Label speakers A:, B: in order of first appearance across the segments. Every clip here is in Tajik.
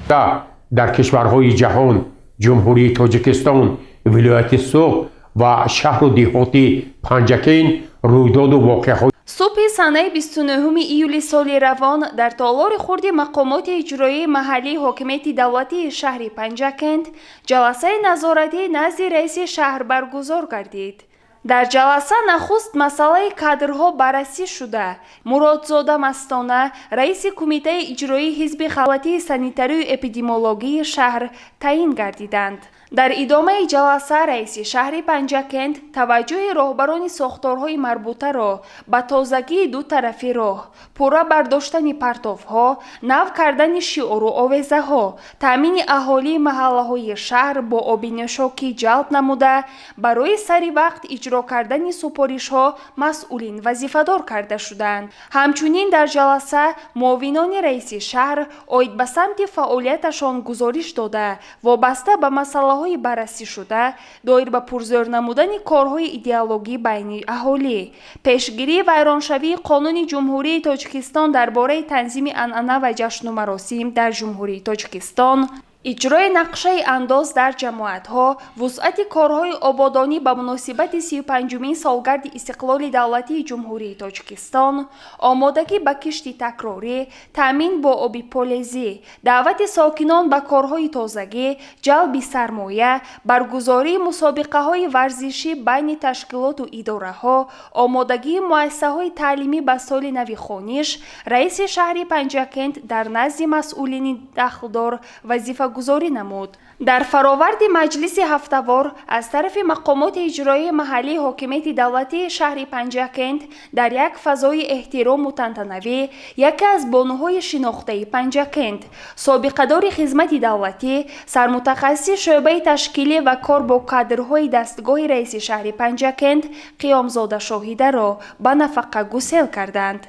A: Дар кишварҳои ҷаҳон, Ҷумҳурии Тоҷикистон, вилояти Суғд ва шаҳру деҳоти Панҷакент рӯйдоду воқеаҳо.
B: Субҳи санаи 29 июли соли равон дар толори хурди мақомоти иҷроии маҳаллии ҳокимияти давлатии шаҳри Панҷакент ҷаласаи назоратӣ назди раиси шаҳр баргузор гардид. Дар ҷаласа нахуст масъалаи кадрҳо баррасӣ шуда, Муродзода Мастона раиси Кумитаи иҷроии ҳизби давлатии санитарию эпидемиологии шаҳр таъин гардиданд. Дар идомаи ҷаласа раиси шаҳри Панҷакент таваҷҷӯҳи роҳбарони сохторҳои марбутаро ба тозагии ду тарафи роҳ, пурра бардоштани партовҳо, нав кардани шиору овезаҳо, таъмини аҳолии маҳаллаҳои шаҳр бо оби нӯшокӣ ҷалб намуда, барои сари вақт иҷро кардани супоришҳо масъулин вазифадор карда шуданд. Ҳамчунин дар ҷаласа муовинони раиси шаҳр оид ба самти фаъолияташон гузориш дода, вобаста ба масъалаҳои баррасӣшуда доир ба пурзӯр намудани корҳои идеологӣ байни аҳолӣ, пешгирии вайроншавии Қонуни Ҷумҳурии Тоҷикистон дар бораи танзими анъана ва ҷашну маросим дар Ҷумҳурии Тоҷикистон, иҷрои нақшаи андоз дар ҷамоатҳо, вусъати корҳои ободонӣ ба муносибати 35-умин солгарди истиқлоли давлатии Ҷумҳурии Тоҷикистон, омодагӣ ба кишти такрорӣ, таъмин бо оби полезӣ, даъвати сокинон ба корҳои тозагӣ, ҷалби сармоя, баргузории мусобиқаҳои варзишӣ байни ташкилоту идораҳо, омодагии муассисаҳои таълимӣ ба соли нави хониш раиси шаҳри Панҷакент дар назди масъулини дахлдор вазифагузорӣ намуд. Дар фароварди маҷлиси ҳафтавор аз тарафи мақомоти иҷроии маҳаллии ҳокимияти давлатии шаҳри Панҷакент дар як фазои эҳтирому тантанавӣ яке аз бонуҳои шинохтаи Панҷакент, собиқадори хизмати давлатӣ, сармутахассиси шӯъбаи ташкилӣ ва кор бо кадрҳои дастгоҳи раиси шаҳри Панҷакент Қиёмзода Шоҳидаро ба нафақа гусел карданд.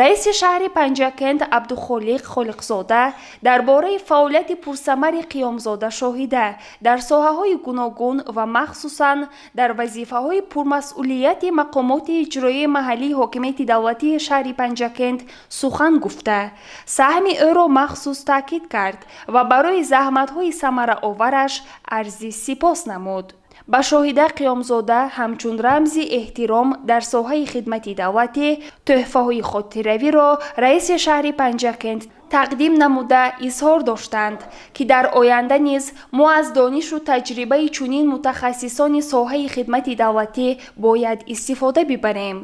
B: Раиси шаҳри Панҷакент Абдухолиқ Холиқзода дар бораи фаъолияти пурсамари Қиёмзода Шоҳида дар соҳаҳои гуногун ва махсусан дар вазифаҳои пурмасъулияти мақомоти иҷроии маҳаллии ҳокимияти давлатии шаҳри Панҷакент сухан гуфта, саҳми ӯро махсус таъкид кард ва барои заҳматҳои самараовараш арзи сипос намуд. Ба Шоҳида Қиёмзода ҳамчун рамзи эҳтиром дар соҳаи хидмати давлатӣ тӯҳфаҳои хотиравиро раиси шаҳри Панҷакент тақдим намуда, изҳор доштанд, ки дар оянда низ мо аз донишу таҷрибаи чунин мутахассисони соҳаи хидмати давлатӣ бояд истифода бибарем.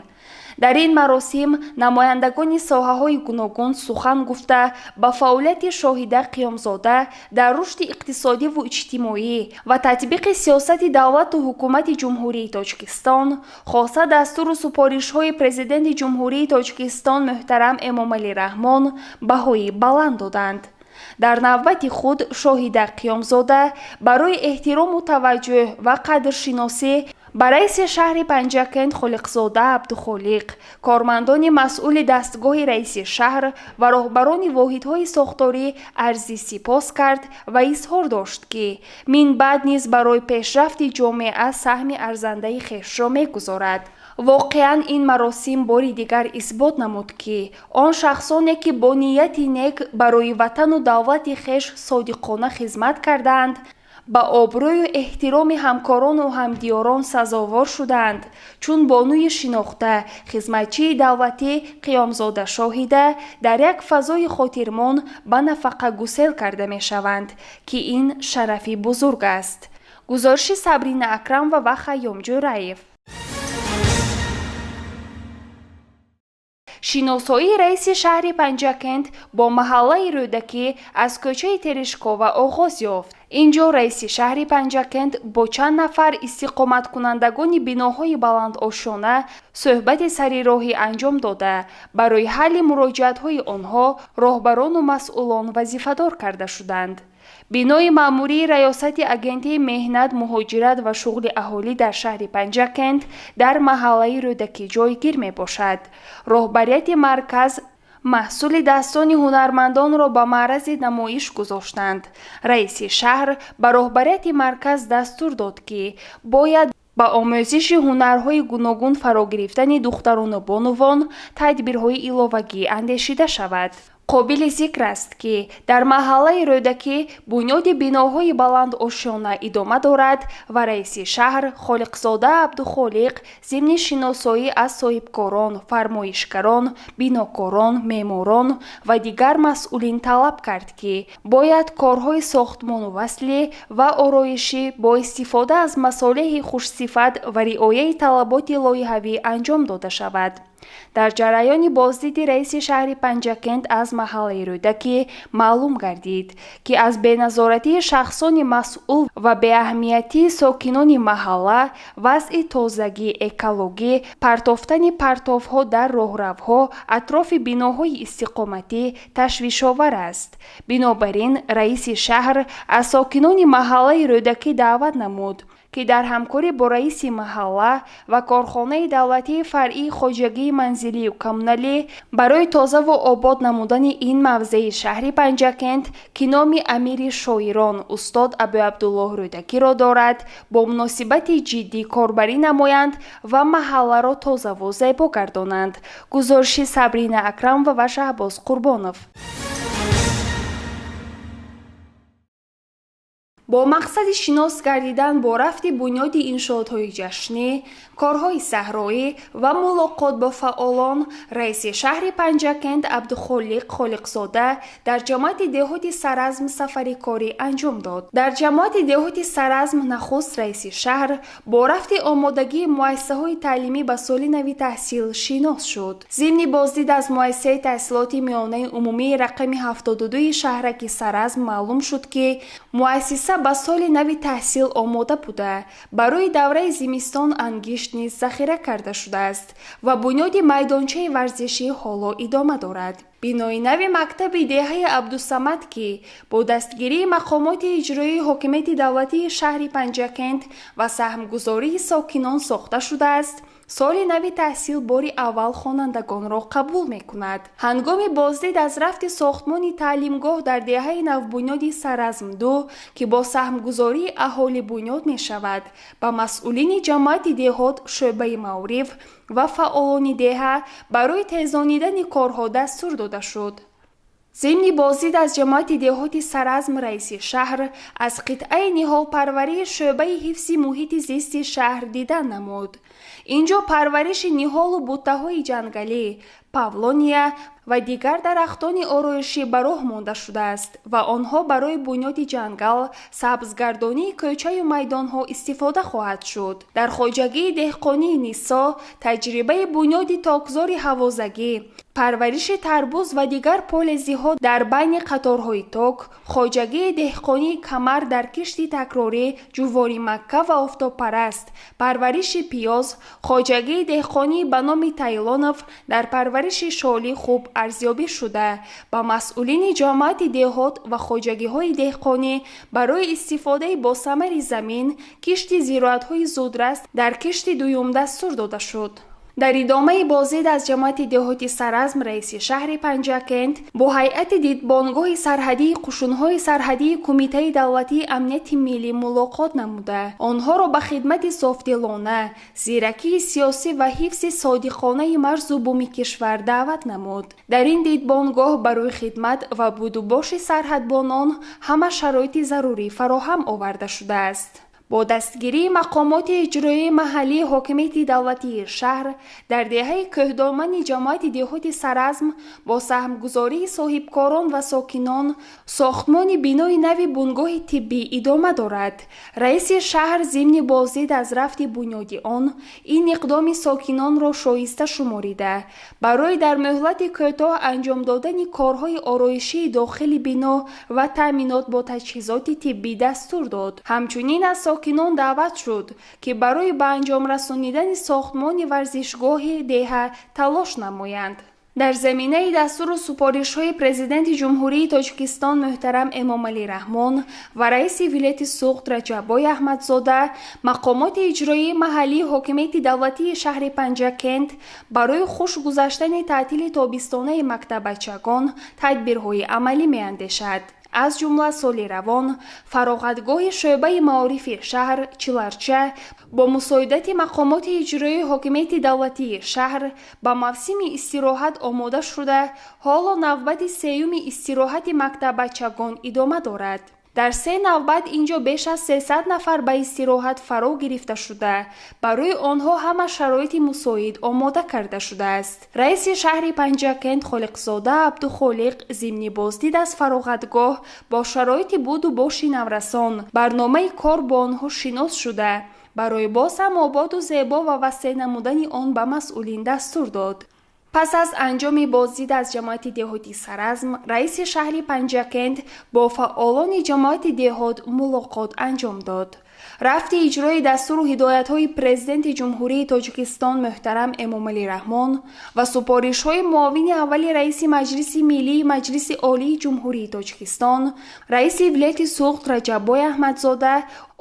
B: Дар ин маросим намояндагони соҳаҳои гуногун сухан гуфта, ба фаъолияти Шоҳида Қиёмзода дар рушди иқтисодиву иҷтимоӣ ва татбиқи сиёсати давлату ҳукумати Ҷумҳурии Тоҷикистон, хоса дастуру супоришҳои Президенти Ҷумҳурии Тоҷикистон муҳтарам Эмомалӣ Раҳмон баҳои баланд доданд. Дар навбати худ Шоҳида Қиёмзода барои эҳтирому таваҷҷӯҳ ва қадршиносӣ ба раиси шаҳри Панҷакент Холиқзода Абдухолиқ, кормандони масъули дастгоҳи раиси шаҳр ва роҳбарони воҳидҳои сохторӣ арзи сипос кард ва изҳор дошт, ки минбаъд низ барои пешрафти ҷомеа саҳми арзандаи хешро мегузорад. Воқеан, ин маросим бори дигар исбот намуд, ки он шахсоне, ки бо нияти нек барои ватану давлати хеш содиқона хизмат кардаанд, ба обрӯю эҳтироми ҳамкорону ҳамдиёрон сазовор шудаанд. Чун бонуи шинохта, хизматчии давлатӣ Қиёмзода Шоҳида дар як фазои хотирмон ба нафақа гусел карда мешаванд, ки ин шарафи бузург аст. Гузориши Сабрина Акрамова ва Хайём Ҷӯраев. Шиносоии раиси шаҳри Панҷакент бо маҳаллаи Рӯдакӣ аз кӯчаи Терешкова оғоз ёфт. Ин ҷо раиси шаҳри Панҷакент бо чанд нафар истиқоматкунандагони биноҳои баландошёна суҳбати сари роҳӣ анҷом дода, барои ҳалли муроҷиатҳои онҳо роҳбарону масъулон вазифадор карда шуданд. Бинои маъмурии Раёсати Агентии меҳнат, муҳоҷират ва шуғли аҳолӣ дар шаҳри Панҷакент дар маҳаллаи Рӯдакӣ ҷойгир мебошад. Роҳбарияти марказ маҳсули дастони ҳунармандонро ба маърази намоиш гузоштанд. Раиси шаҳр ба роҳбарияти марказ дастур дод, ки бояд ба омӯзиши ҳунарҳои гуногун фаро гирифтани духтарону бонувон тадбирҳои иловагӣ андешида шавад. Қобили зикр аст, ки дар маҳаллаи Рӯдакӣ бунёди биноҳои баландошёна идома дорад ва раиси шаҳр Холиқзода Абдухолиқ зимни шиносоӣ аз соҳибкорон, фармоишгарон, бинокорон, меъморон ва дигар масъулин талаб кард, ки бояд корҳои сохтмону васлӣ ва ороишӣ бо истифода аз масолеҳи хушсифат ва риояи талаботи лоиҳавӣ анҷом дода шавад. Дар ҷараёни боздиди раиси шаҳри Панҷакент аз маҳаллаи Рӯдакӣ маълум гардид, ки аз беназоратии шахсони масъул ва беаҳамиятии сокинони маҳалла вазъи тозагӣ, экологӣ, партофтани партовҳо дар роҳравҳо, атрофи биноҳои истиқоматӣ ташвишовар аст. Бинобар ин раиси шаҳр аз сокинони маҳаллаи Рӯдакӣ даъват намуд, ки дар ҳамкорӣ бо раиси маҳалла ва корхонаи давлатии фаръии хоҷагии манзилию коммуналӣ барои тозаву обод намудани ин мавзеи шаҳри Панҷакент, ки номи амири шоирон устод Абуабдуллоҳ Рӯдакиро дорад, бо муносибати ҷиддӣ корбарӣ намоянд ва маҳалларо тозаву зебо гардонанд. Гузориши Сабрина Акрамова ва Шаҳбоз Қурбонов. Бо мақсади шинос гардидан бо рафти бунёди иншоотҳои ҷашнӣ, корҳои саҳроӣ ва мулоқот бо фаъолон, раиси шаҳри Панҷакент Абдухолиқ Холиқзода дар ҷамоати деҳоти Саразм сафари корӣ анҷом дод. Дар ҷамоати деҳоти Саразм нахуст раиси шаҳр бо рафти омодагии муассисаҳои таълимӣ ба соли нави таҳсил шинос шуд. Зимни боздид аз муассисаи таҳсилоти миёнаи умумии рақами 72 шаҳраки Саразм маълум шуд, ки муассиса ба соли нави таҳсил омода буда, барои давраи зимистон ангишт низ захира карда шудааст ва бунёди майдончаи варзишӣ ҳоло идома дорад. Бинои нави мактаби деҳаи Абдусамад, ки бо дастгирии мақомоти иҷроии ҳокимияти давлатии шаҳри Панҷакент ва саҳмгузории сокинон сохта шудааст, соли нави таҳсил бори аввал хонандагонро қабул мекунад. Ҳангоми боздид аз рафти сохтмони таълимгоҳ дар деҳаи навбунёди Саразм-2, ки бо саҳмгузории аҳолӣ бунёд мешавад, ба масъулини ҷамоати деҳот, шӯъбаи маориф ва фаъолони деҳа барои тезонидани корҳо дастур дода шуд. Зимни боздид аз ҷамоати деҳоти Саразм раиси шаҳр аз қитъаи ниҳолпарварии шӯъбаи ҳифзи муҳити зисти шаҳр дидан намуд. Инҷо парвариши ниҳолу буттаҳои ҷангалӣ, павлония ва дигар дарахтони ороишӣ ба роҳ монда шудааст ва онҳо барои бунёди ҷангал, сабзгардонии кӯчаю майдонҳо истифода хоҳад шуд. Дар хоҷагии деҳқонии Нисо таҷрибаи бунёди токзори ҳавозагӣ, парвариши тарбуз ва дигар полезиҳо дар байни қаторҳои ток, хоҷагии деҳқонии Камар дар кишти такрорӣ ҷувори макка ва офтобпараст, парвариши пиёз, хоҷагии деҳқонии ба номи Тайлонов дар парвариши шолӣ хуб арзёбӣ шуда, ба масъулини ҷамоати деҳот ва хоҷагиҳои деҳқонӣ барои истифодаи босамари замин, кишти зироатҳои зудрас дар кишти дуюм дастур дода шуд. Дар идомаи боздид аз ҷамоати деҳоти Саразм раиси шаҳри Панҷакент бо ҳайати дидбонгоҳи сарҳадии қушунҳои сарҳадии Кумитаи давлатии амнияти миллӣ мулоқот намуда, онҳоро ба хидмати софдилона, зиракии сиёсӣ ва ҳифзи содиқонаи марзу буми кишвар даъват намуд. Дар ин дидбонгоҳ барои хидмат ва будубоши сарҳадбонон ҳама шароити зарурӣ фароҳам оварда шудааст. Бо дастгирии мақомоти иҷроии маҳаллии ҳокимияти давлатии шаҳр дар деҳаи кӯҳдомани ҷамоати деҳоти Саразм бо саҳмгузории соҳибкорон ва сокинон сохтмони бинои нави бунгоҳи тиббӣ идома дорад. Раиси шаҳр зимни боздид аз рафти бунёди он ин иқдоми сокинонро шоиста шуморида, барои дар муҳлати кӯтоҳ анҷом додани корҳои ороишии дохили бино ва таъминот бо таҷҳизоти тиббӣ дастур дод. Ҳамчунин аз сокинон даъват шуд, ки барои ба анҷом расонидани сохтмони варзишгоҳи деҳа талош намоянд. Дар заминаи дастуру супоришҳои Президенти Ҷумҳурии Тоҷикистон муҳтарам Эмомалӣ Раҳмон ва раиси вилояти Суғд Раҷаббой Аҳмадзода, мақомоти иҷроии маҳаллии ҳокимияти давлатии шаҳри Панҷакент барои хуш гузаштани таътили тобистонаи мактаббачагон тадбирҳои амалӣ меандешад. Аз ҷумла соли равон фароғатгоҳи шӯъбаи маорифи шаҳр Чиларча бо мусоидати мақомоти иҷроии ҳокимияти давлатии шаҳр ба мавсими истироҳат омода шуда, ҳоло навбати сеюми истироҳати мактаббачагон идома дорад. Дар се навбат ин ҷо беш аз 300 нафар ба истироҳат фаро гирифта шуда, барои онҳо ҳама шароити мусоид омода карда шудааст. Раиси шаҳри Панҷакент Холиқзода Абдухолиқ зимни боздид аз фароғатгоҳ бо шароити буду боши наврасон, барномаи кор бо онҳо шинос шуда, барои боз ҳам ободу зебо ва васеъ намудани он ба масъулин дастур дод. Пас аз анҷоми боздид аз ҷамоати деҳоти Саразм, раиси шаҳри Панҷакент бо фаъолони ҷамоати деҳот мулоқот анҷом дод. Рафти иҷрои дастуру ҳидоятҳои Президенти Ҷумҳурии Тоҷикистон муҳтарам Эмомалӣ Раҳмон ва супоришҳои муовини аввали раиси Маҷлиси Миллии Маҷлиси Олии Ҷумҳурии Тоҷикистон, раиси вилояти Суғд Раҷаббой Аҳмадзода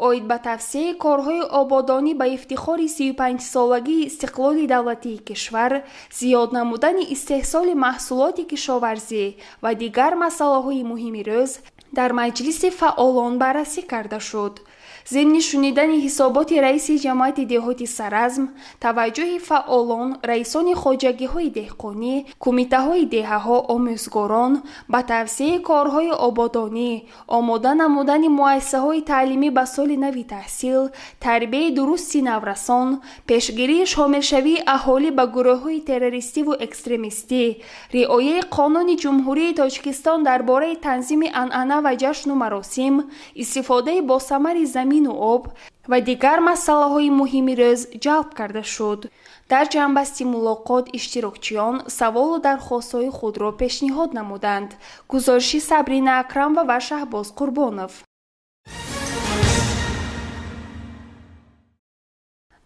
B: оид ба тавсеаи корҳои ободонӣ ба ифтихори 35-солагии истиқлоли давлатии кишвар, зиёд намудани истеҳсоли маҳсулоти кишоварзӣ ва дигар масъалаҳои муҳими рӯз дар маҷлиси фаъолон баррасӣ карда шуд. Зимни шунидани ҳисоботи раиси ҷамоати деҳоти Саразм, таваҷҷӯҳи фаъолон, раисони хоҷагиҳои деҳқонӣ, кумитаҳои деҳаҳо, омӯзгорон ба тавсеаи корҳои ободонӣ, омода намудани муассисаҳои таълимӣ ба соли нави таҳсил, тарбияи дурусти наврасон, пешгирии шомилшавии аҳолӣ ба гурӯҳҳои террористиву экстремистӣ, риояи Қонуни Ҷумҳурии Тоҷикистон дар бораи танзими анъана ва ҷашну маросим, истифодаи босамари замину об ва дигар масъалаҳои муҳими рӯз ҷалб карда шуд. Дар ҷамъбасти мулоқот иштирокчиён саволу дархостҳои худро пешниҳод намуданд. Гузориши Сабрина Акрамова ва Шаҳбоз Қурбонов.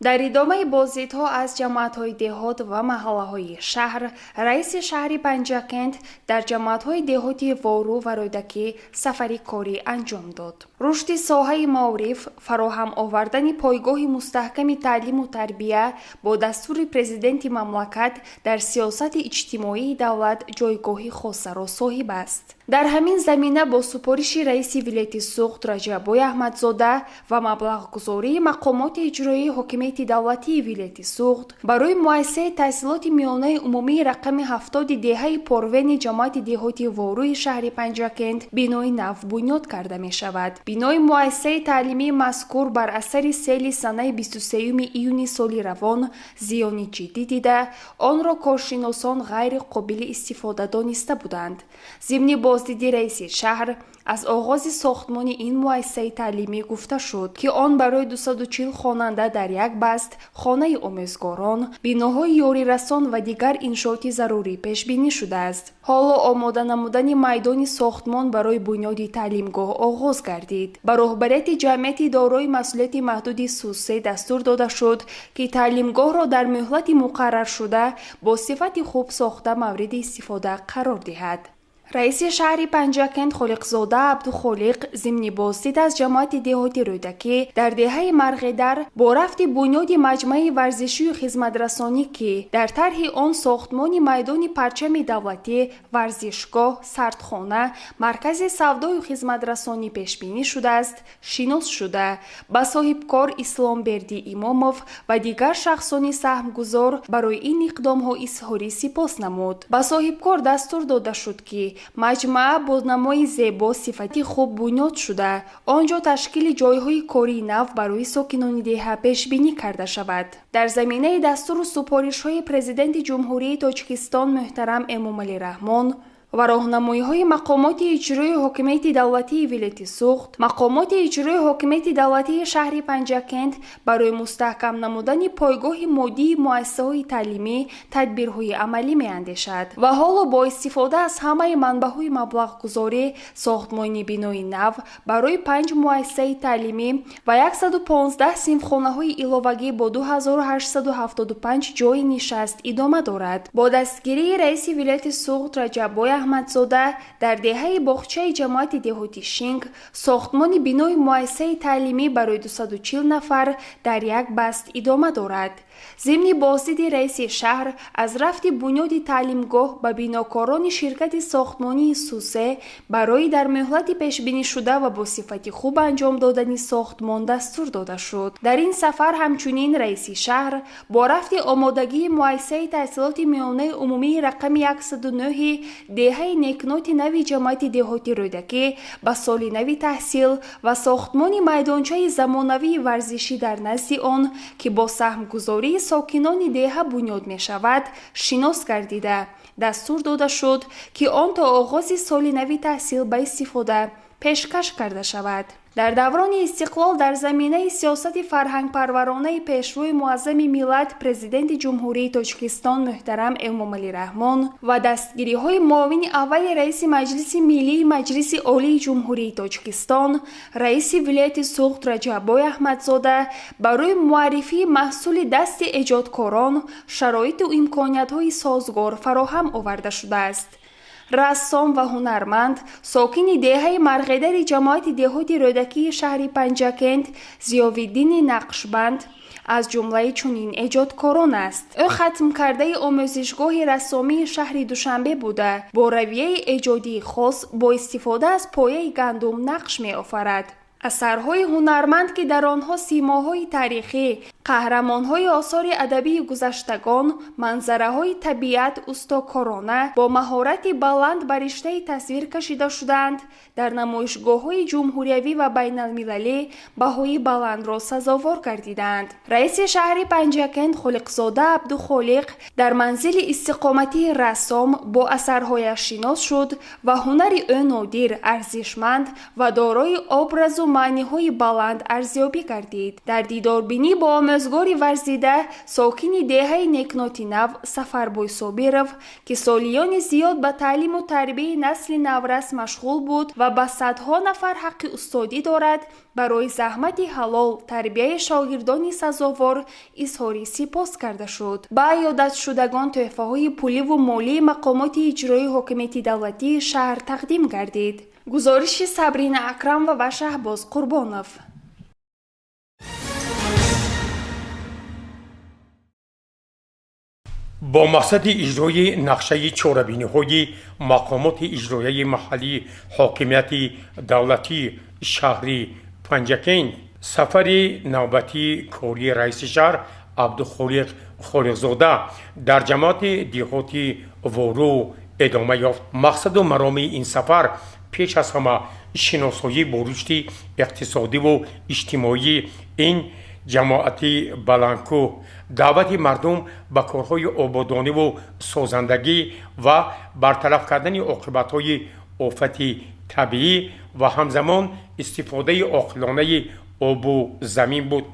B: Дар идомаи боздидҳо аз ҷамоатҳои деҳот ва маҳаллаҳои шаҳр, раиси шаҳри Панҷакент дар ҷамоатҳои деҳоти Вору ва Рӯдакӣ сафари корӣ анҷом дод. Рушди соҳаи маориф, фароҳам овардани пойгоҳи мустаҳками таълиму тарбия бо дастури Президенти мамлакат дар сиёсати иҷтимоии давлат ҷойгоҳи хосаро соҳиб аст. Дар ҳамин замина бо супориши раиси вилояти Суғд Раҷаббой Аҳмадзода ва маблағгузории мақомоти иҷроии ҳокимияти давлатии вилояти Суғд барои муассисаи таҳсилоти миёнаи умумии рақами 70-и деҳаи Порвени ҷамоати деҳоти Ворӯи шаҳри Панҷакент бинои нав бунёд карда мешавад. Бинои муассисаи таълимии мазкур бар асари сели санаи 23 июни соли равон зиёни ҷиддӣ дида, онро коршиносон ғайри қобили истифода дониста буданд. Зимни боздиди раиси шаҳр аз оғози сохтмони ин муассисаи таълимӣ гуфта шуд, ки он барои 240 хонанда дар як баст, хонаи омӯзгорон, биноҳои ёрирасон ва дигар иншооти зарурӣ пешбинӣ шудааст. Ҳоло омода намудани майдони сохтмон барои бунёди таълимгоҳ оғоз гардид. Ба роҳбарияти ҷамъияти дорои масъулияти маҳдуди Сусе дастур дода шуд, ки таълимгоҳро дар муҳлати муқарраршуда бо сифати хуб сохта мавриди истифода қарор диҳад. Раиси шаҳри Панҷакент Холиқзода Абдухолиқ зимни боздид аз ҷамоати деҳоти Рӯдакӣ дар деҳаи Марғедар бо рафти бунёди маҷмааи варзишию хизматрасонӣ, ки дар тарҳи он сохтмони майдони парчами давлатӣ, варзишгоҳ, сардхона, маркази савдою хизматрасонӣ пешбинӣ шудааст, шинос шуда, ба соҳибкор Исломбердӣ Имомов ва дигар шахсони саҳмгузор барои ин иқдомҳо изҳори сипос намуд. Ба соҳибкор дастур дода шуд, ки маҷмаа бо намои зебо, сифати хуб бунёд шуда, он ҷо ташкили ҷойҳои кории нав барои сокинони деҳа пешбинӣ карда шавад. Дар заминаи дастуру супоришҳои Президенти Ҷумҳурии Тоҷикистон муҳтарам Эмомалӣ Раҳмон ва роҳнамоиҳои мақомоти иҷроии ҳокимияти давлатии вилояти Суғд, мақомоти иҷроии ҳокимияти давлатии шаҳри Панҷакент барои мустаҳкам намудани пойгоҳи моддии муассисаҳои таълимӣ тадбирҳои амалӣ меандешад ва ҳоло бо истифода аз ҳамаи манбаъҳои маблағгузорӣ сохтмони бинои нав барои панҷ муассисаи таълимӣ ва 115 синфхонаҳои иловагӣ бо 2875 ҷойи нишаст идома дорад. Бо дастгирии раиси вилояти Суғд Раҷаббой Аҳмадзода дар деҳаи Боғчаи ҷамоати деҳоти Шинг сохтмони бинои муассисаи таълимӣ барои 240 нафар дар як баст идома дорад. Зимни боздиди раиси шаҳр аз рафти бунёди таълимгоҳ ба бинокорони ширкати сохтмонии Сусе барои дар муҳлати пешбинишуда ва бо сифати хуб анҷом додани сохтмон дастур дода шуд. Дар ин сафар ҳамчунин раиси шаҳр бо рафти омодагии муассисаи таҳсилоти миёнаи умумии рақами 109 деҳаи Некноти нави ҷамоати деҳоти Рӯдакӣ ба соли нави таҳсил ва сохтмони майдончаи замонавии варзишӣ дар назди он, ки бо саҳмгузории сокинони деҳа бунёд мешавад, шинос гардида, дастур дода шуд, ки он то оғози соли нави таҳсил ба истифода пешкаш карда шавад. Дар даврони истиқлол дар заминаи сиёсати фарҳангпарваронаи Пешвои муаззами миллат, Президенти Ҷумҳурии Тоҷикистон муҳтарам Эмомалӣ Раҳмон ва дастгириҳои муовини аввали раиси Маҷлиси Миллии Маҷлиси Олии Ҷумҳурии Тоҷикистон, раиси вилояти Суғд Раҷаббой Аҳмадзода барои муаррифии маҳсули дасти эҷодкорон шароиту имкониятҳои созгор фароҳам оварда шудааст. Рассом ва ҳунарманд, сокини деҳаи Марғедари ҷамоати деҳоти Рӯдакии шаҳри Панҷакент Зиёвиддини Нақшбанд аз ҷумлаи чунин эҷодкорон аст. Ӯ хатмкардаи омӯзишгоҳи рассомии шаҳри Душанбе буда, бо равияи эҷодии хос бо истифода аз пояи гандум нақш меофарад. Асарҳои ҳунарманд, ки дар онҳо симоҳои таърихӣ, қаҳрамонҳои осори адабии гузаштагон, манзараҳои табиат устокорона бо маҳорати баланд ба риштаи тасвир кашида шудаанд, дар намоишгоҳҳои ҷумҳуриявӣ ва байналмилалӣ баҳои баландро сазовор гардидаанд. Раиси шаҳри Панҷакент Холиқзода Абдухолиқ дар манзили истиқоматии рассом бо асарҳояш шинос шуд ва ҳунари ӯ нодир, арзишманд ва дорои образу маъниҳои баланд арзёбӣ гардид. Дар дидорбинӣ бо омӯзгори варзида, сокини деҳаи Некноти Нав Сафарбой Собиров, ки солиёни зиёд ба таълиму тарбияи насли наврас машғул буд ва ба садҳо нафар ҳаққи устодӣ дорад, барои заҳмати ҳалол, тарбияи шогирдони сазовор изҳори сипос карда шуд. Ба иёдатшудагон тӯҳфаҳои пуливу молии мақомоти иҷроии ҳокимияти давлатии шаҳр тақдим гардид. Гузориши Сабрина Акрамова ва Шаҳбоз Қурбонов.
A: Бо мақсади иҷрои нақшаи чорабиниҳои мақомоти иҷроияи маҳаллии ҳокимияти давлатии шаҳри Панҷакент сафари навбатии кории раиси шаҳр Абдухолиқ Холиқзода дар ҷамоати деҳоти Вору эдома ёфт. Мақсаду мароми ин сафар пеш аз ҳама шиносоӣ бо рушди иқтисодиву иҷтимоии ин ҷамоати баландкӯҳ, даъвати мардум ба корҳои ободониву созандагӣ ва бартараф кардани оқибатҳои офати табиӣ ва ҳамзамон истифодаи оқилонаи обу замин буд.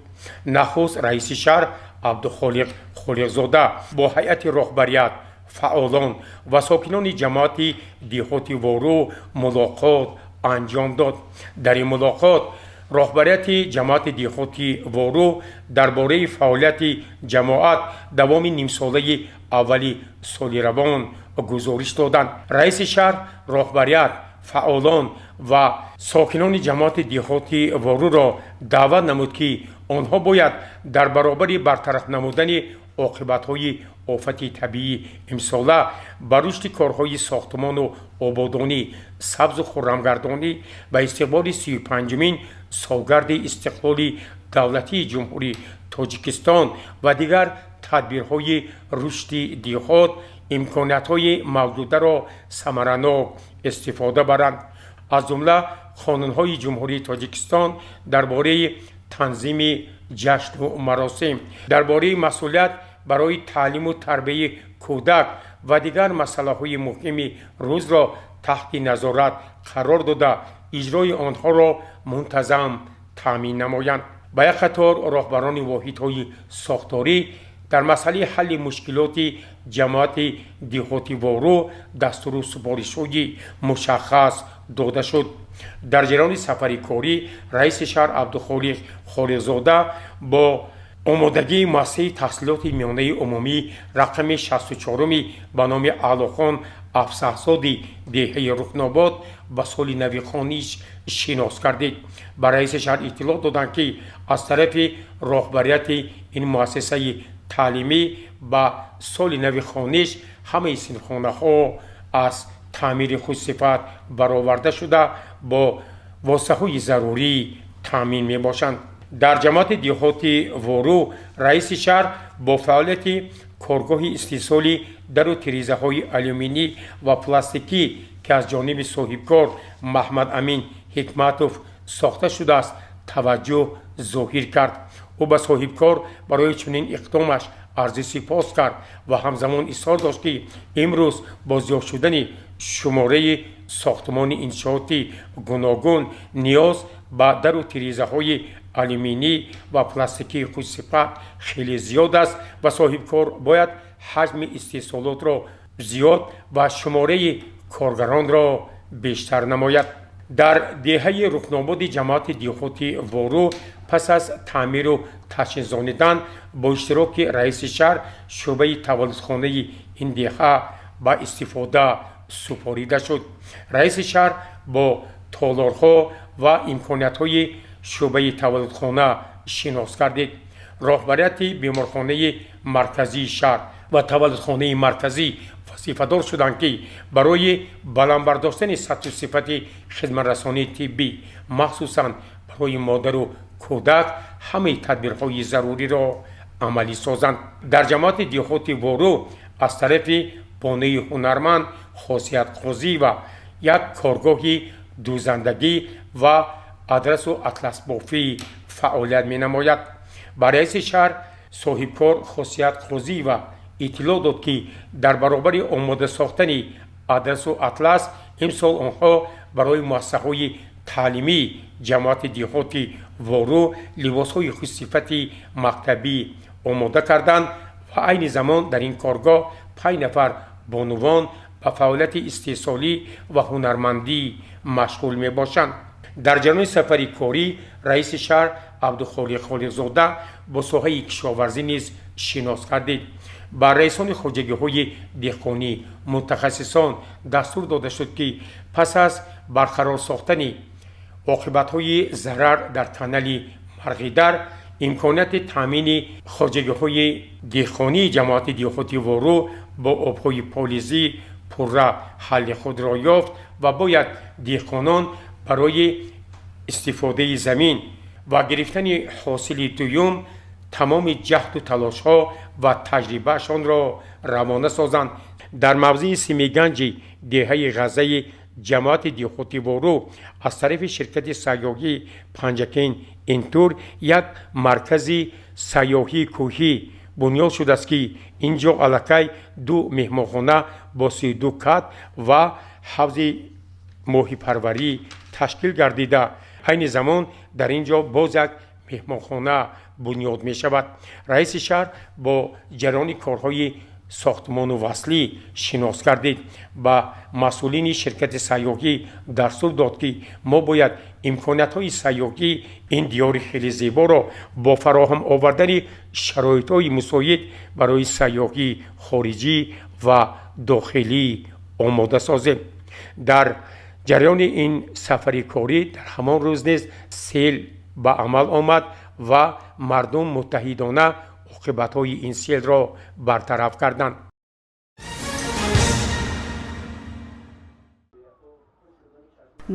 A: Нахуст раиси шаҳр Абдухолиқ Холиқзода бо ҳайати роҳбарият, фаъолон ва сокинони ҷамоати деҳоти Вору мулоқот анҷом дод. Дар ин мулоқот роҳбарияти ҷамоати деҳоти Вору дар бораи фаъолияти ҷамоат давоми нимсолаи аввали соли равон гузориш доданд. Раиси шаҳр роҳбарият, фаъолон ва сокинони ҷамоати деҳоти Воруро даъват намуд, ки онҳо бояд дар баробари бартараф намудани оқибатҳои офати табиӣ имсола ба рушди корҳои сохтмону ободонӣ, сабзу хуррамгардонӣ ба истиқболи 35-умин солгарди истиқлоли давлатии Ҷумҳурии Тоҷикистон ва дигар тадбирҳои рушди деҳот имкониятҳои мавҷударо самаранок истифода баранд. Аз ҷумла қонунҳои Ҷумҳурии Тоҷикистон дар бораи танзими ҷашну маросим, дар бораи масъулият барои таълиму тарбияи кӯдак ва дигар масъалаҳои муҳими рӯзро таҳти назорат қарор дода, иҷрои онҳоро мунтазам таъмин намоянд. Ба як қатор роҳбарони воҳидҳои сохторӣ дар масъалаи ҳалли мушкилоти ҷамоати деҳоти Вору дастуру супоришҳои мушаххас дода шуд. Дар ҷараёни сафари корӣ раиси шаҳр Абдухолиқ Холиқзода бо омодагии муассисаи таҳсилоти миёнаи умумӣ рақами 64-уми ба номи Аълохон Афсаҳзоди деҳаи Рукнобод ба соли нави хониш шинос гардид. Ба раиси шаҳр иттилоъ доданд, ки аз тарафи роҳбарияти ин муассисаи Таълимӣ ба соли нави хониш ҳамаи синфхонаҳо аз таъмири хушсифат бароварда шуда, бо воситаҳои зарурӣ таъмин мебошанд. Дар ҷамоати деҳоти Вору раиси шаҳр бо фаъолияти коргоҳи истеҳсоли дару тирезаҳои алюминӣ ва пластикӣ, ки аз ҷониби соҳибкор Маҳмадамин Ҳикматов сохта шудааст, таваҷҷӯҳ зоҳир кард. Ӯ ба соҳибкор барои чунин иқдомаш арзи сипос кард ва ҳамзамон изҳор дошт, ки имрӯз бо зиёд шудани шумораи сохтмони иншооти гуногун ниёз ба дару тирезаҳои алюминӣ ва пластикии хушсифат хеле зиёд аст ва соҳибкор бояд ҳаҷми истеҳсолотро зиёд ва шумораи коргаронро бештар намояд. Дар деҳаи Рукнободи ҷамоати деҳоти Вору пас аз таъмиру таҷҳизонидан бо иштироки раиси шаҳр шӯъбаи таваллудхонаи ин деҳа ба истифода супорида шуд. Раиси шаҳр бо толорҳо ва имкониятҳои шӯъбаи таваллудхона шинос гардид. Роҳбарияти беморхонаи марказии шаҳр ва таваллудхонаи марказӣ вазифадор шуданд, ки барои баланд бардоштани сатҳу сифати хизматрасонии тиббӣ, махсусан барои модару кӯдак, ҳамаи тадбирҳои заруриро амалӣ созанд. Дар ҷамоати деҳоти Вору аз тарафи бонуи ҳунарманд Хосият Қозиева як коргоҳи дӯзандагӣ ва адрасу атласбофӣ фаъолият менамояд. Ба раиси шаҳр соҳибкор Хосият Қозиева иттилоъ дод, ки дар баробари омода сохтани адрасу атлас имсол онҳо барои муассисаҳои таълимии ҷамоати деҳоти Вору либосҳои хушсифати мактабӣ омода карданд ва айни замон дар ин коргоҳ 5 нафар бонувон ба фаъолияти истеҳсолӣ ва ҳунармандӣ машғул мебошанд. Дар ҷараёни сафари корӣ раиси шаҳр Абдухолиқ Холиқзода бо соҳаи кишоварзӣ низ шинос гардид. Ба раисони хоҷагиҳои деҳқонӣ, мутахассисон дастур дода шуд, ки пас аз барқарор сохтани оқибатҳои зарар дар канали Марғидар имконияти таъмини хоҷагиҳои деҳқонии ҷамоати деҳоти Вору бо обҳои полизӣ пурра ҳалли худро ёфт ва бояд деҳқонон барои истифодаи замин ва гирифтани ҳосили дуюм тамоми ҷаҳду талошҳо ва таҷрибаашонро равона созанд. Дар мавзеи Симиганҷи деҳаи Ғаззаи ҷамоати деҳоти Вору аз тарафи ширкати сайёҳии Панҷакент Интур як маркази сайёҳии кӯҳӣ бунёд шудааст, ки ин ҷо аллакай ду меҳмонхона бо 32 кат ва ҳавзи моҳипарварӣ ташкил гардида, айни замон дар ин ҷо боз як меҳмонхона бунёд мешавад. Раиси шаҳр бо ҷараёни корҳои сохтмону васлӣ шинос гардид. Ба масъулини ширкати сайёҳӣ дастур дод, ки мо бояд имкониятҳои сайёҳии ин диёри хеле зеборо бо фароҳам овардани шароитҳои мусоид барои сайёҳии хориҷӣ ва дохилӣ омода созем. Дар ҷараёни ин сафари корӣ дар ҳамон рӯз низ сел ба амал омад ва мардум муттаҳидона оқибатҳои ин селро бартараф карданд.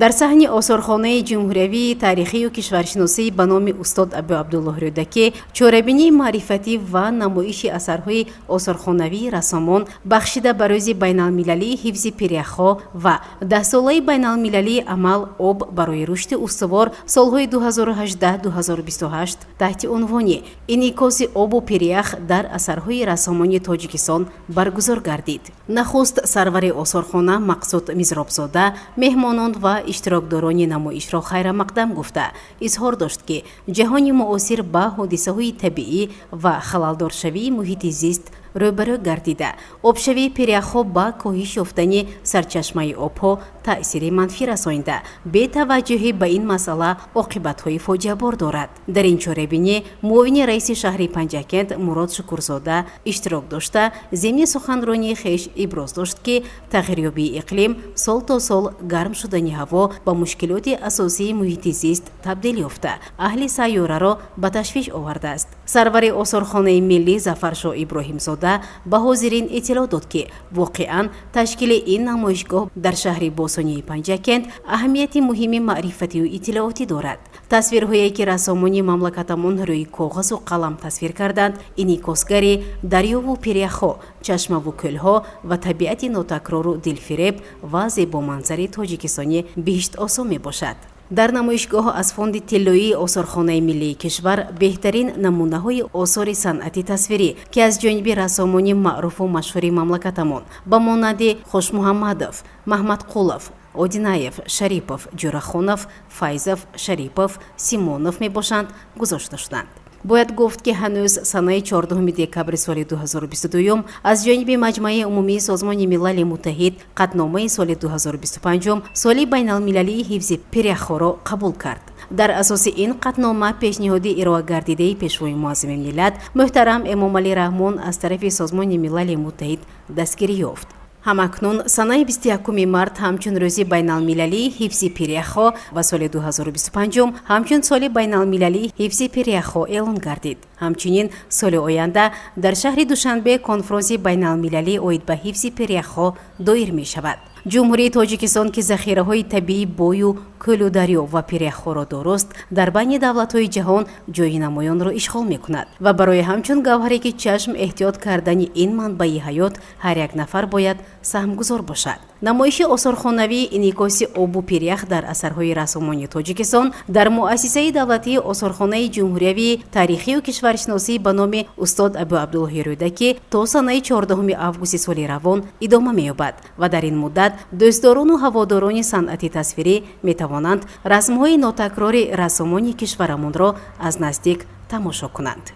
C: Дар саҳни осорхонаи ҷумҳуриявии таърихию кишваршиносӣ ба номи устод Абуабдуллоҳ Рӯдакӣ чорабинии маърифатӣ ва намоиши асарҳои осорхонавии рассомон, бахшида ба рӯзи байналмилалии ҳифзи пиряхҳо ва даҳсолаи байналмилалии амал «Об барои рушди устувор» солҳои 2018-2028 таҳти унвони «Инъикоси обу пирях дар асарҳои рассомони Тоҷикистон» баргузор гардид. Нахуст сарвари осорхона Мақсуд Мизробзода меҳмонон ва иштирокдорони намоишро хайрамақдам гуфта, изҳор дошт, ки ҷаҳони муосир ба ҳодисаҳои табиӣ ва халалдоршавии муҳити зист рӯбарӯ гардида, обшавии пиряхҳо ба коҳиш ёфтани сарчашмаи обҳо таъсири манфӣ расонида, бетаваҷҷӯҳӣ ба ин масъала оқибатҳои фоҷиабор дорад. Дар ин чорабинӣ муовини раиси шаҳри Панҷакент Мурод Шукурзода иштирок дошта, зимни суханронии хеш иброз дошт, ки тағйирёбии иқлим, сол то сол гарм шудани ҳаво ба мушкилоти асосии муҳити зист табдил ёфта, аҳли сайёраро ба ташвиш овардааст. Сарвари осорхонаи миллӣ Зафаршоҳ Иброҳимзода ба ҳозирин иттилоъ дод, ки воқеан ташкили ин намоишгоҳ дар шаҳри бостонии Панҷакент аҳамияти муҳими маърифатию иттилоотӣ дорад. Тасвирҳое, ки рассомони мамлакатамон рӯи коғазу қалам тасвир карданд, инъикосгари дарёву пиряхҳо, чашмаву кӯлҳо ва табиати нотакрору дилфиреб ва зебоманзари Тоҷикистони биҳиштосо мебошад. Дар намоишгоҳ аз фонди тиллоии осорхонаи миллии кишвар беҳтарин намунаҳои осори санъати тасвирӣ, ки аз ҷониби рассомони маъруфу машҳури мамлакатамон ба монанди Хошмуҳаммадов, Маҳмадқулов, Одинаев, Шарипов, Ҷӯрахонов, Файзов, Шарипов, Симонов мебошанд, гузошта шуданд. Бояд гуфт, ки ҳанӯз санаи 14 декабри соли 2022 аз ҷониби Маҷмааи умумии Созмони Милали Муттаҳид қатъномаи соли 2025 соли байналмилалии ҳифзи пиряхҳоро қабул кард. Дар асоси ин қатънома пешниҳоди ироагардидаи Пешвои муаззами миллат муҳтарам Эмомалӣ Раҳмон аз тарафи Созмони Милали Муттаҳид дастгирӣ ёфт. Ҳамакнун санаи 21 март ҳамчун рӯзи байналмилалии ҳифзи пиряхҳо ва соли 2025 ҳамчун соли байналмилалии ҳифзи пиряхҳо эълон гардид. Ҳамчунин соли оянда дар шаҳри Душанбе конфронси байналмилалӣ оид ба ҳифзи пиряхҳо доир мешавад. Ҷумҳурии Тоҷикистон, ки захираҳои табиӣ бою кӯлу дарё ва пиряхҳоро дорост, дар байни давлатҳои ҷаҳон ҷойи намоёнро ишғол мекунад ва барои ҳамчун гавҳаре ки чашм эҳтиёт кардани ин манбаи ҳаёт ҳар як нафар бояд саҳмгузор бошад. Намоиши осорхонавии инъикоси обу пирях дар асарҳои рассомони Тоҷикистон дар Муассисаи давлатии осорхонаи ҷумҳуриявии таърихию кишваршиносӣ ба номи устод Абуабдуллоҳи Рӯдакӣ то санаи 14 августи соли равон идома меёбад ва дар ин муддат дӯстдорону ҳаводорони санъати тасвирӣ метавонанд расмҳои нотакрори рассомони кишварамонро аз наздик тамошо кунанд.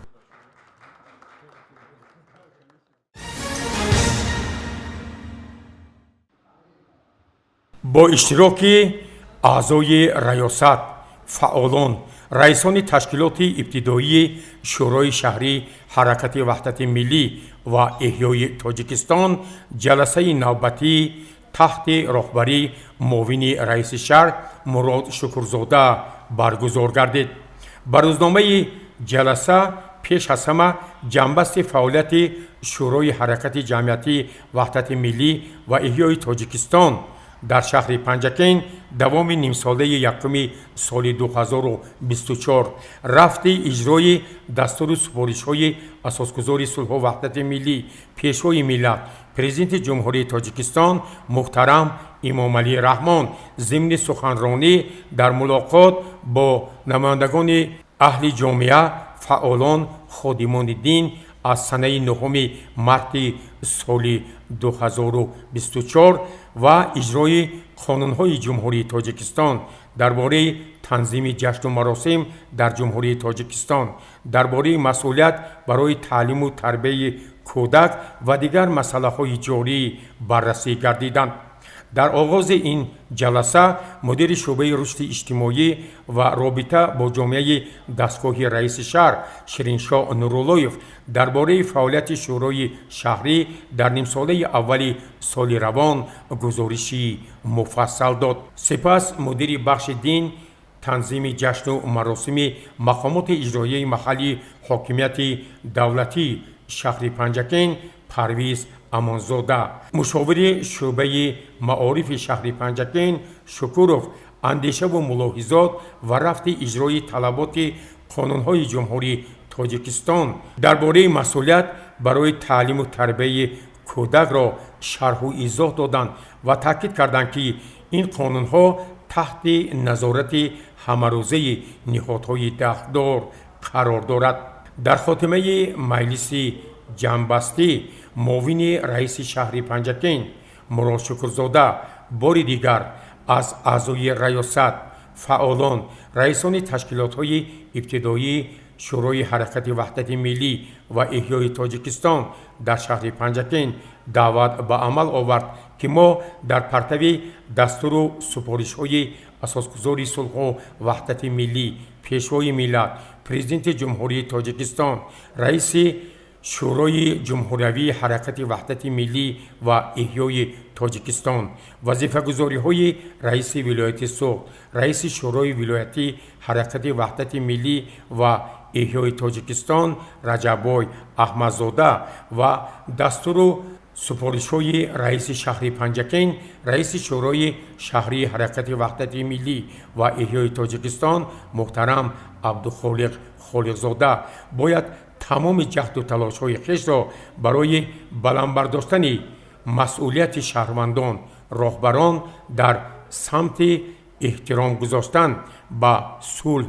A: Бо иштироки аъзои раёсат, фаъолон, раисони ташкилоти ибтидоии Шӯрои шаҳрӣ Ҳаракати Ваҳдати Миллӣ ва Эҳёи Тоҷикистон ҷаласаи навбатӣ таҳти роҳбарии муовини раиси шаҳр Мурод Шукурзода баргузор гардид. Ба рӯзномаи ҷаласа пеш аз ҳама ҷанбасти фаъолияти Шӯрои ҳаракати ҷамъиятии Ваҳдати Миллӣ ва Эҳёи Тоҷикистон дар шаҳри Панҷакент давоми нимсолаи якуми соли 2024, рафти иҷрои дастуру супоришҳои Асосгузори сулҳу ваҳдати миллӣ, Пешвои миллат, Президенти Ҷумҳурии Тоҷикистон муҳтарам Эмомалӣ Раҳмон зимни суханронӣ дар мулоқот бо намояндагони аҳли ҷомеа, фаъолон, ходимони дин аз санаи 9 марти соли 2024 ва иҷрои қонунҳои Ҷумҳурии Тоҷикистон дар бораи танзими ҷашну маросим дар Ҷумҳурии Тоҷикистон, дар бораи масъулият барои таълиму тарбияи кӯдак ва дигар масъалаҳои ҷорӣ баррасӣ гардиданд. Дар оғози ин ҷаласа мудири шӯъбаи рушди иҷтимоӣ ва робита бо ҷомеаи дастгоҳи раиси шаҳр Шириншоҳ Нуруллоев дар бораи фаъолияти шӯрои шаҳрӣ дар нимсолаи аввали соли равон гузориши муфассал дод. Сипас мудири бахши дин, танзими ҷашну маросими мақомоти иҷроияи маҳаллии ҳокимияти давлатии шаҳри Панҷакент Парвиз Амонзода, мушовири шӯъбаи маорифи шаҳри Панҷакент Шукуров андешаву мулоҳизот ва рафти иҷрои талаботи қонунҳои Ҷумҳурии Тоҷикистон дар бораи масъулият барои таълиму тарбияи кӯдакро шарҳу изоҳ доданд ва таъкид карданд, ки ин қонунҳо таҳти назорати ҳамарӯзаи ниҳодҳои дахлдор қарор дорад. Дар хотимаи маҷлиси ҷамъбастӣ муовини раиси шаҳри Панҷакент Мурод Шукрзода бори дигар аз аъзои раёсат, фаъолон, раисони ташкилотҳои ибтидоии Шӯрои ҳаракати Ваҳдати Миллӣ ва Эҳёи Тоҷикистон дар шаҳри Панҷакент даъват ба амал овард, Ки мо дар партави дастуру супоришҳои асосгузори сулҳу ваҳдати миллӣ, Пешвои миллат, Президенти Ҷумҳурии Тоҷикистон, раиси Шӯрои ҷумҳуриявии Ҳаракати ваҳдати миллӣ ва эҳёи Тоҷикистон, вазифагузориҳои раиси вилояти Суғд, раиси Шӯрои вилоятии Ҳаракати ваҳдати миллӣ ва эҳёи Тоҷикистон Раҷаббой Аҳмадзода ва дастуру супоришҳои раиси шаҳри Панҷакент, раиси Шӯрои шаҳрии Ҳаракати ваҳдати миллӣ ва эҳёи Тоҷикистон муҳтарам Абдухолиқ Холиқзода бояд тамоми ҷаҳду талошҳои хешро барои баланд бардоштани масъулияти шаҳрвандон, роҳбарон дар самти эҳтиром гузоштан ба сулҳ,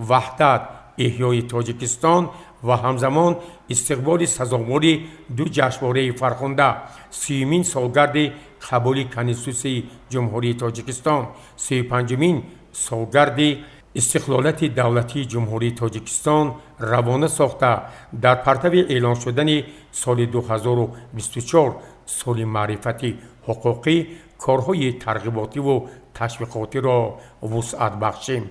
A: ваҳдат, эҳёи Тоҷикистон ва ҳамзамон истиқболи сазовори ду ҷашнвораи фархунда, 30-юмин солгарди қабули Конститутсияи Ҷумҳурии Тоҷикистон, 35-умин солгарди истиқлолияти давлатии Ҷумҳурии Тоҷикистон равона сохта, дар партави эълон шудани соли 2024 соли маърифати ҳуқуқӣ корҳои тарғиботиву ташвиқотиро вусъат бахшем.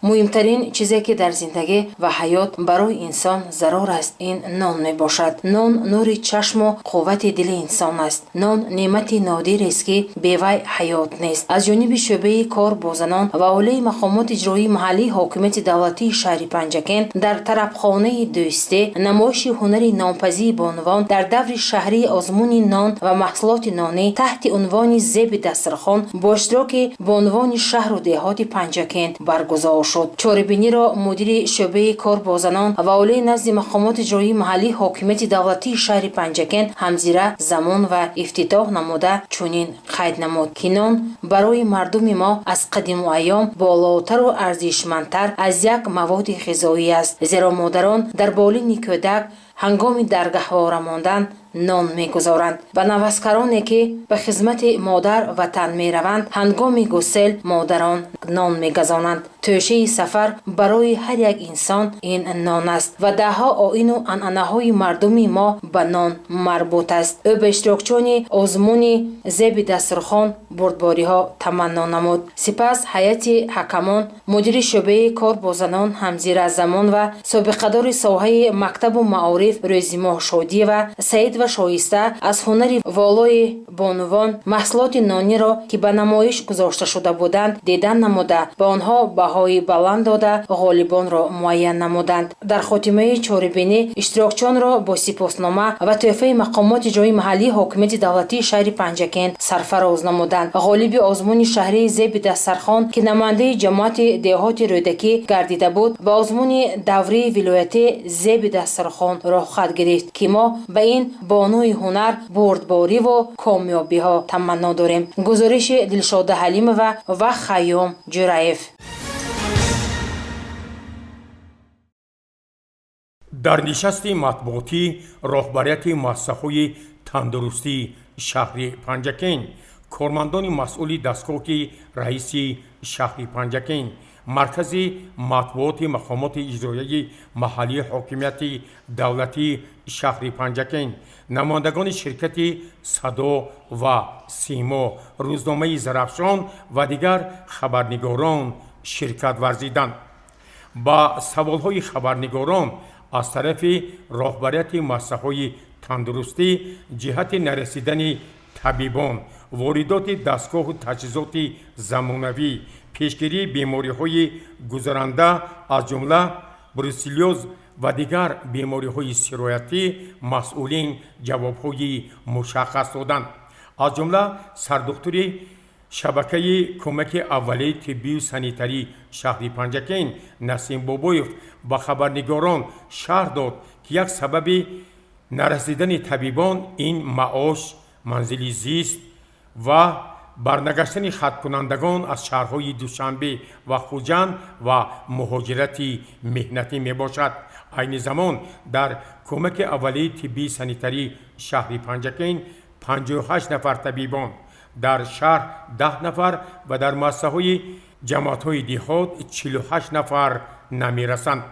D: Муҳимтарин чизе, ки дар зиндагӣ ва ҳаёт барои инсон зарур аст, ин нон мебошад. Нон нури чашму қуввати дили инсон аст. Нон неъмати нодирест, ки бевай ҳаёт нест. Аз ҷониби шӯъбаи кор бо занон ва оилаи мақомоти иҷроии маҳаллии ҳокимияти давлатии шаҳри Панҷакент дар тарабхонаи Дӯстӣ намоиши ҳунари нонпазии бонувон дар даври шаҳрии озмуни нон ва маҳсулоти нонӣ таҳти унвони «Зеби дастархон» бо иштироки бонувони шаҳру деҳоти Панҷакент баргузор шуд. Чорабиниро мудири шӯъбаи кор бо занон ва оилаи назди мақомоти иҷроии маҳаллии ҳокимияти давлатии шаҳри Панҷакент Ҳамзира Замонова ифтитоҳ намуда, чунин қайд намуд, ки нон барои мардуми мо аз қадиму айём болотару арзишмандтар аз як маводи ғизоӣ аст, зеро модарон дар болини кӯдак ҳангоми дар гаҳвора мондан нон мегузоранд. Ба наваскароне, ки ба хизмати модар ватан мераванд, ҳангоми гусел модарон нон мегазонанд. Тӯшаи сафар барои ҳар як инсон ин нон аст ва даҳҳо оину анъанаҳои мардуми мо ба нон марбут аст. Ӯ ба иштирокчиёни озмуни зеби дастурхон бурдбориҳо таманно намуд. Сипас ҳайати ҳакамон, мудири шӯъбаи кор бо занон Ҳамзира Замонова, собиқадори соҳаи мактабу маориф Рӯзимоҳ Шодиева, саид ва шоиста аз ҳунари волои бонувон маҳсулоти нониро, ки ба намоиш гузошта шуда буданд, дидан намуда, ба онҳо баҳои баланд дода, ғолибонро муайян намуданд. Дар хотимаи чорабинӣ иштирокчиёнро бо сипоснома ва тӯҳфаи мақомоти иҷроии маҳаллии ҳокимияти давлатии шаҳри Панҷакент сарфароз намуданд. Ғолиби озмуни шаҳрии зеби дастархон, ки намояндаи ҷамоати деҳоти Рӯдакӣ гардида буд, ба озмуни даврии вилоятӣ зеби дастархон роҳхат гирифт, ки мо ба ин бонуи ҳунар бурдбориву комёбиҳо таманно дорем. Гузориши Дилшода Ҳалимова ва Хайём Ҷураев.
A: Дар нишасти матбуотӣ роҳбарияти муассисаҳои тандурустии шаҳри Панҷакент, кормандони масъули дастгоҳи раиси шаҳри Панҷакент, маркази матбуоти мақомоти иҷроияи маҳаллии ҳокимияти давлатии шаҳри Панҷакент, намояндагони ширкати Садо ва Симо, рӯзномаи Зарафшон ва дигар хабарнигорон ширкат варзиданд. Ба саволҳои хабарнигорон аз тарафи роҳбарияти муассисаҳои тандурустӣ ҷиҳати нарасидани табибон, воридоти дастгоҳу таҷҳизоти замонавӣ, пешгирии бемориҳои гузаранда, аз ҷумла бруселлёз ва дигар бемориҳои сироятӣ масъулин ҷавобҳои мушаххас доданд. Аз ҷумла сардухтури шабакаи кӯмаки аввалияи тиббию санитарии шаҳри Панҷакент Насим Бобоев ба хабарнигорон шарҳ дод, ки як сабаби нарасидани табибон ин маош, манзили зист ва барнагаштани хаткунандагон аз шаҳрҳои Душанбе ва Хуҷанд ва муҳоҷирати меҳнатӣ мебошад. Айни замон дар кӯмаки аввалияи тиббии санитарии шаҳри Панҷакент 58 нафар табибон, дар шаҳр 10 нафар ва дар муассисаҳои ҷамоатҳои деҳот 48 нафар намерасанд.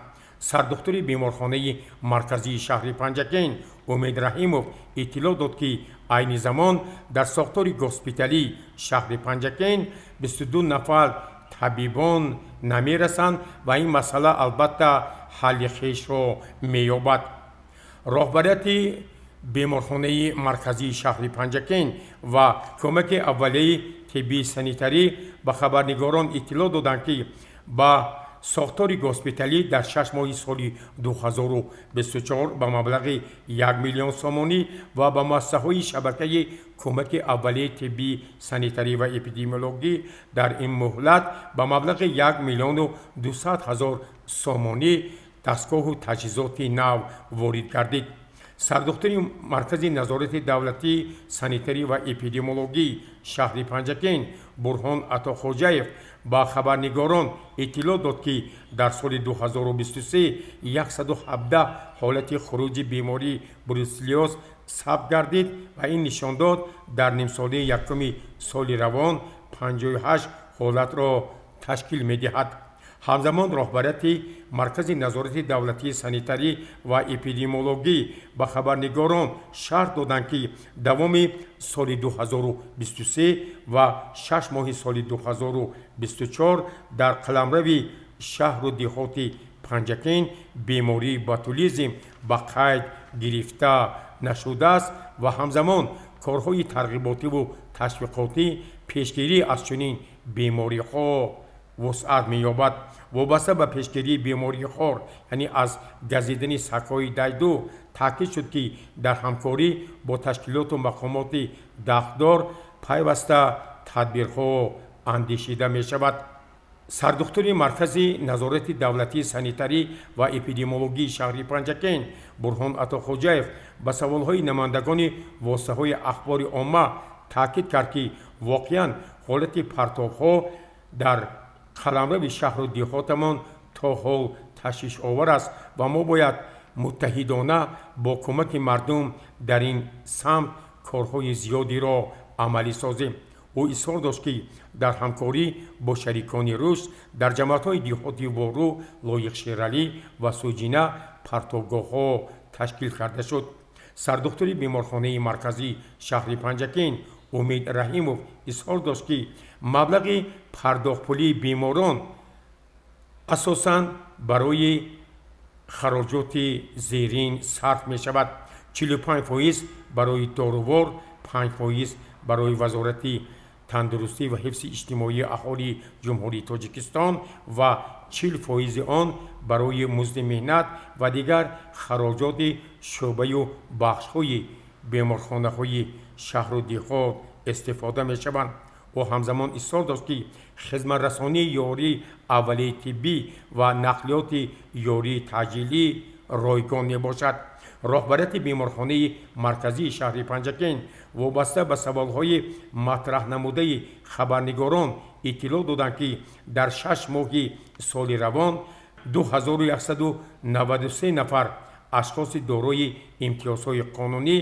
A: Сардухтури беморхонаи марказии шаҳри Панҷакент Умед Раҳимов иттилоъ дод, ки айни замон дар сохтори госпиталии шаҳри Панҷакент 22 нафар табибон намерасанд ва ин масъала албатта ҳалли хешро меёбад. Роҳбарияти беморхонаи марказии шаҳри Панҷакент ва кӯмаки аввалияи тиббии санитарӣ ба хабарнигорон иттилоъ доданд, ки ба сохтори госпиталӣ дар 6 моҳи соли 2024 ба маблағи 1 миллион сомонӣ ва ба муассисаҳои шабакаи кӯмаки аввалияи тиббии санитарӣ ва эпидемиологӣ дар ин муҳлат ба маблағи 1 миллиону 200 ҳазор сомонӣ дастгоҳу таҷҳизоти нав ворид гардид. Сардухтури Маркази назорати давлатии санитарӣ ва эпидемиологии шаҳри Панҷакент Бурҳон Атохоҷаев ба хабарнигорон иттилоъ дод, ки дар соли 2023 117 ҳолати хуруҷи бемории бруселлёз сабт гардид ва ин нишондод дар нимсолаи якуми соли равон 58 ҳолатро ташкил медиҳад. Ҳамзамон роҳбарияти Маркази назорати давлатии санитарӣ ва эпидемиологӣ ба хабарнигорон шарҳ доданд, ки давоми соли 2023 ва 6 моҳи соли 2024 дар қаламрави шаҳру деҳоти Панҷакент бемории ботулизм ба қайд гирифта нашудааст ва ҳамзамон корҳои тарғиботиву ташвиқотӣ пешгирӣ аз чунин бемориҳо вусъат меёбад. Вобаста ба пешгирии бемории хор, яъне аз газидани сагҳои дайду, таъкид шуд, ки дар ҳамкорӣ бо ташкилоту мақомоти дахлдор пайваста тадбирҳо андешида мешавад. Сардухтури Маркази назорати давлатии санитарӣ ва эпидемиологии шаҳри Панҷакент Бурҳон Атохоҷаев ба саволҳои намояндагони воситаҳои ахбори омма таъкид кард, ки воқеан ҳолати партовҳо дар қаламрави шаҳру деҳотамон то ҳол ташвишовар аст ва мо бояд муттаҳидона бо кӯмаки мардум дар ин самт корҳои зиёдеро амалӣ созем. Ӯ изҳор дошт, ки дар ҳамкорӣ бо шарикони рушд дар ҷамоатҳои деҳоти Вору, Лоиқ Шералӣ ва Суҷина партовгоҳҳо ташкил карда шуд. Сардухтури беморхонаи марказии шаҳри Панҷакент Умед Раҳимов изҳор дошт, ки маблағи пардохтпулии беморон асосан барои хароҷоти зерин сарф мешавад: 45% барои дорувор, 5% барои Вазорати тандурустӣ ва ҳифзи иҷтимоии аҳолии Ҷумҳурии Тоҷикистон ва 40 фоизи он барои музди меҳнат ва дигар хароҷоти шӯъбаю бахшҳои беморхонаҳои шаҳру деҳот истифода мешаванд. Ӯ ҳамзамон изҳор дошт, ки хизматрасонии ёрии аввалияи тиббӣ ва нақлиёти ёрии таъҷилӣ ройгон мебошад. Роҳбарияти беморхонаи марказии шаҳри Панҷакент вобаста ба саволҳои матраҳнамудаи хабарнигорон иттилоъ доданд, ки дар 6 моҳи соли равон 2193 нафар ашхоси дорои имтиёзҳои қонунӣ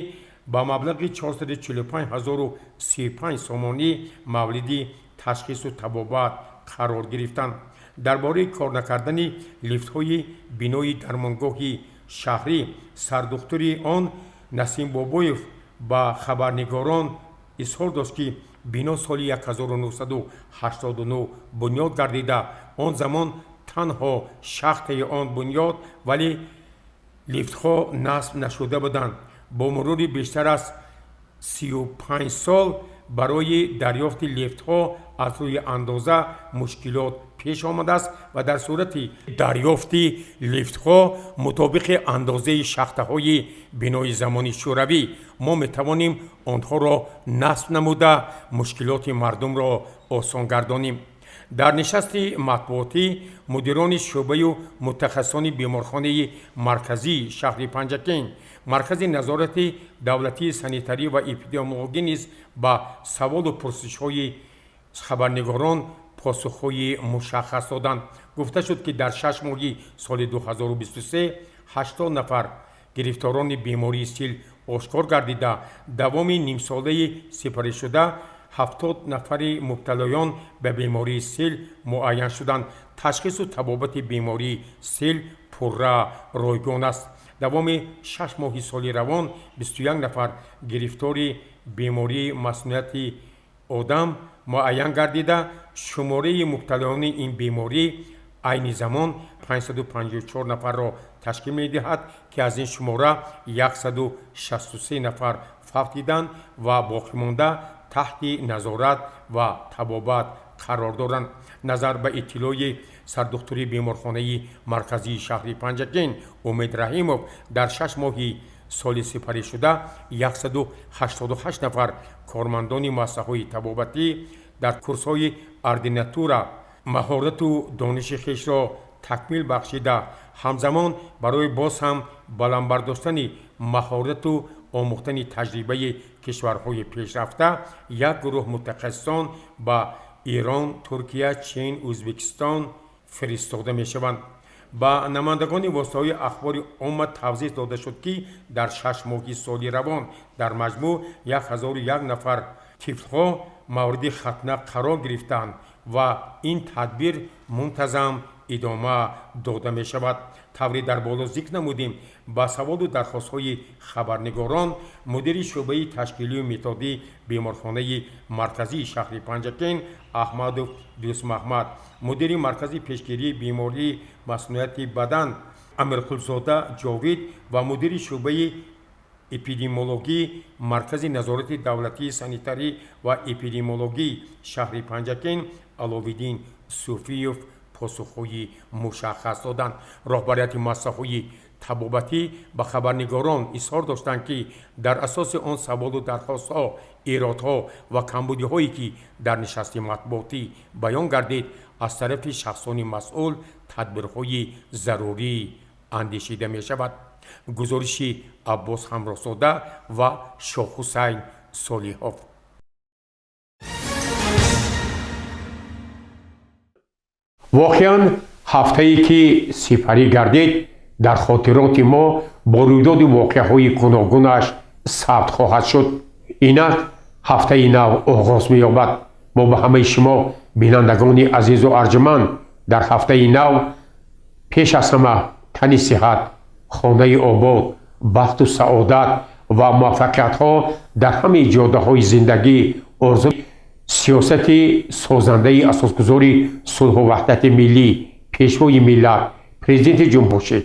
A: ба маблағи 445 035 сомонӣ мавриди ташхису табобат қарор гирифтанд. Дар бораи кор накардани лифтҳои бинои дармонгоҳи шаҳрӣ сардухтури он Насим Бобоев ба хабарнигорон изҳор дошт, ки бино соли 1989 бунёд гардида, он замон танҳо шахтаи он бунёд, вале лифтҳо насб нашуда буданд. Бо мурури бештар аз 35 сол барои дарёфти лифтҳо аз рӯи андоза мушкилот пеш омадааст ва дар сурати дарёфти лифтҳо мутобиқи андозаи шахтаҳои бинои замони шӯравӣ мо метавонем онҳоро насб намуда, мушкилоти мардумро осон гардонем. Дар нишасти матбуотӣ мудирони шӯъбаю мутахассисони беморхонаи марказии шаҳри Панҷакент, Маркази назорати давлатии санитарӣ ва эпидемиологӣ низ ба саволу пурсишҳои хабарнигорон посухҳои мушаххас доданд. Гуфта шуд, ки дар 6 моҳи соли 2023 80 нафар гирифторони бемории сил ошкор гардида, давоми нимсолаи сипаришуда 70 нафари мубталоён ба бемории сил муайян шуданд. Ташхису табобати бемории сил. Пурра ройгон аст. Давоми 6 моҳи соли равон 21 нафар гирифтори бемории масунияти одам муайян гардида, шумораи мубталиёни ин беморӣ айни замон 554 нафарро ташкил медиҳад, ки аз ин шумора 163 нафар фавтиданд ва боқимонда таҳти назорат ва табобат қарор доранд. Назар ба иттилои сардухтури беморхонаи марказии шаҳри Панҷакент Умед Раҳимов, дар 6 моҳи соли сипаришуда 188 нафар кормандони муассисаҳои табобатӣ дар курсҳои ординатура маҳорату дониши хешро такмил бахшида, ҳамзамон барои боз ҳам баланд бардоштани маҳорату омӯхтани таҷрибаи кишварҳои пешрафта як гурӯҳ мутахассисон ба Ирон, Туркия, Чин, Ӯзбекистон фиристода мешаванд. Ба намояндагони воситаҳои ахбори омма тавзеҳ дода шуд, ки дар 6 моҳи соли равон дар маҷмӯъ 1001 нафар тифлҳо мавриди хатна қарор гирифтаанд ва ин тадбир мунтазам идома дода мешавад. Тавре дар боло зикр намудем, ба саволу дархостҳои хабарнигорон мудири шӯъбаи ташкилию методии беморхонаи марказии шаҳри Панҷакент Аҳмадов Дӯстмаҳмад, мудири маркази пешгирии бемории масунияти бадан Амирқулзода Ҷовид ва мудири шӯъбаи эпидемиологии Маркази назорати давлатии санитарӣ ва эпидемиологии шаҳри Панҷакент Аловиддин Суфиев посухҳои мушаххас доданд. Роҳбарияти муассисаҳои табобатӣ ба хабарнигорон изҳор доштанд, ки дар асоси он саволу дархостҳо, эродҳо ва камбудиҳое, ки дар нишасти матбуотӣ баён гардид, аз тарафи шахсони масъул тадбирҳои зарурӣ андешида мешавад. Гузориши Аббос Ҳамроҳзода ва Шоҳҳусайн Солиҳов. Воқеан, ҳафтае ки сипарӣ гардид, дар хотироти мо бо рӯйдоди воқеаҳои гуногунаш сабт хоҳад шуд. Инак ҳафтаи нав оғоз меёбад. Мо ба ҳамаи шумо, бинандагони азизу арҷуманд, дар ҳафтаи нав пеш аз ҳама тани сиҳат, хонаи обод, бахту саодат ва муваффақиятҳо дар ҳамаи ҷодаҳои зиндагӣ орзу. Сиёсати созандаи асосгузори сулҳу ваҳдати миллӣ, пешвои миллат, президенти ҷумҳур шид.